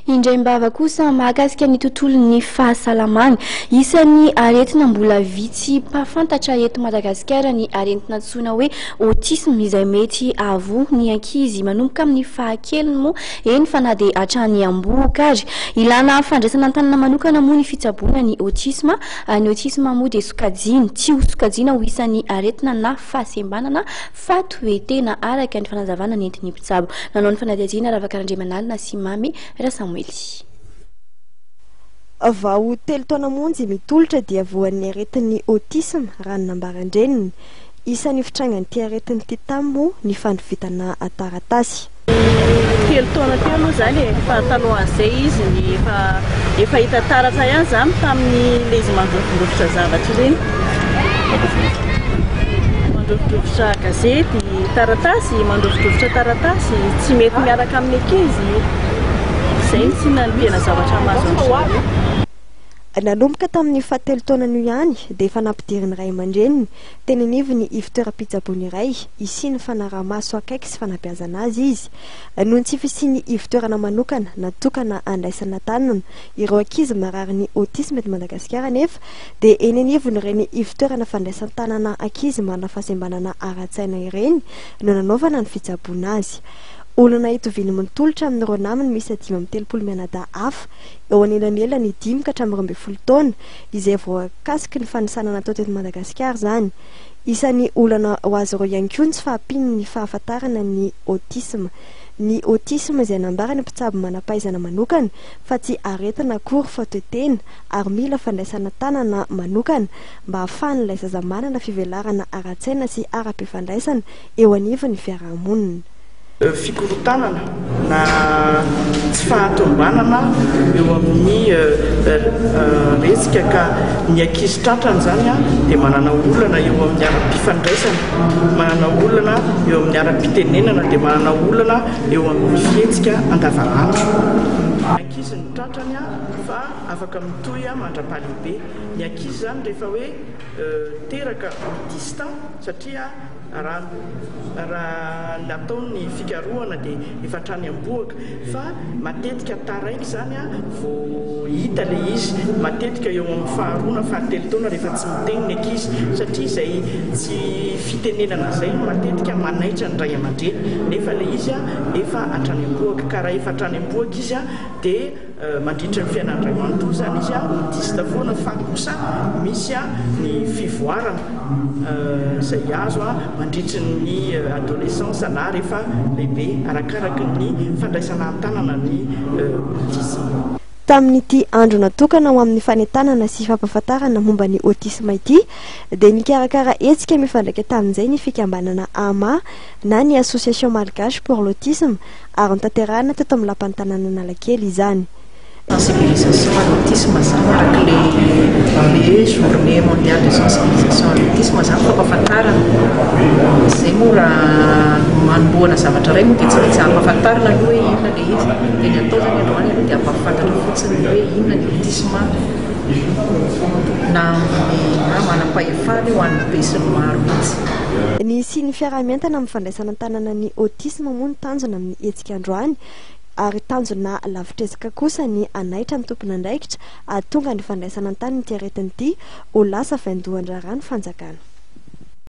Indraim-bava kosa mahakasika ny tontolon'ny fahasalamana. Isan'ny aretina mbola vitsy mpahafantatra eto Madagasikara ny aretina antsoina hoe autisme izay mety hahavoa ny ankizy manomboka amin'ny fahakeliny moa, eny fa na dia hatrany am-bohoka ary. Ilana fandraisana an-tanana manokana moa ny fitsaboana ny autisme. Ny autisme moa dia sokajiana, tsy ho sokajiana ho isan'ny aretina na fahasembanana fa toe-tena araka ny fanazavana nentin'ny mpitsabo. Nanao ny fanadihadiana Ravaka Randriamanalina sy Mamy Rasamoely. Vao telo taona monja i Mitolotra dia voan'ny aretin'ny autisme raha ny nambaran-dreniny. Isan'ny fitrangan'ity aretina ity taminy moa ny fandrovitana taratasy. Telo taona teo aloha izany e, fa talohan'izay izy ny efa efa hita taratra ihany izany tamin'ny ilay izy mandrovidrovitra zavatra ireny. Mandrovidrovitra gazety, taratasy, mandrovidrovitra taratasy, tsy mety miaraka amin'ny ankizy. Izay no tsinona ny tena zavatra mahazo an-dry zareo. Nanomboka tamin'ny fahatelo taonany io ihany dia efa nampidirin'ny ray aman-dreniny teny anivon'ny ivon-toeram-pitsaboana iray hisian'ny fanaraha-maso akaiky sy fanabeazana azy izy. Noho ny tsy fisian'ny ivon-toerana manokana natokana handraisana tanana ireo ankizy mararin'ny autisme eto Madagasikara anefa dia eny anivon'ireny ivon-toerana fandraisan-tanana ankizy manana fahasembanana ara-tsaina ireny no nanaovana ny fitsaboana azy. Olana itoviany mitolotra amin'ireo namany miisa 35 mianadahy hafa eo anelanelan'ny dimy ka hatramin'ny 12 taona, izay voakasiky ny fanisana natao teto Madagasikara izany. Isan'ny olana ho azy ireo ihany koa ny tsy fahampian'ny fahafantarana ny autisme. Ny autisme izay nambaran'ny mpitsabo manam-pahaizana manokana fa tsy aretina akory fa toe-tena ary mila fandraisana tanana manokana mba hahafahan'ilay zaza manana fivelarana ara-tsaina sy ara-pifandraisana eo anivon'ny fiaraha-monina. Fikorontanana na tsy fahatombanana eo amin'ny resika ka ny ankizy tratrany izany dia manana olana eo amin'ny ara-pifandraisana, manana olana eo amin'ny ara-pitenenana dia manana olana eo amin'ny fihetsika andavanandro. Ny ankizy no tratrany fa afaka mitohy mandra-pahalehibe. Ny ankizy izany rehefa hoe teraka autiste satria Raha raha natao ny fikarohana dia efa hatrany am-bohoka fa matetika taraiky izany vao hita ilay izy, matetika eo amin'ny faharoa na fahatelo taona rehefa tsy miteny ny ankizy satria izay tsy fitenenana izay no matetika manaitra ny ray aman-dreny nefa ilay izy efa hatrany am-bohoka ka raha efa hatrany am-bohoka izy dia Mandritra ny fiainany iray manontolo izany izy autiste foana fa kosa misy ny fivoarana izay azo mandritry ny adolescence na rehefa lehibe arakaraky ny fandraisana an-tanana ny autisme. Tamin'ity andro natokana ho amin'ny fanentanana sy fampahafantarana momba ny autisme ity dia nikarakara hetsika mifandraika tamin'izay ny fikambanana ama na ny Association Malgache pour l'Autisme ary notanterahina teto amin'ny Lapan'ny Tanàna Analakely izany. Sensibilisation à l'autisme izany araka ilay hoe journée mondiale de sensibilisation à l'autisme izany fampahafantarana. Izay moa raha hanombohana zavatra iray moa dia tsy maintsy ampahafantarina aloha hoe inona ilay izy. Dia ny atao izany androany aloha dia hampahafantatra fotsiny hoe inona ny autisme na amin'ny maha manam-pahefana io ho an'ny besinimaro mihitsy. Ny hisian'ny fiaraha-mientana amin'ny fandraisana an-tanana ny autisme moa no tanjona amin'ny hetsika androany ary tanjona lavitr'ezaka kosa ny hanaitra ny tompon'andraikitra hahatonga ny fandraisana an-tanana ity aretina ity ho lasa vaindohan-draharaha ny fanjakana.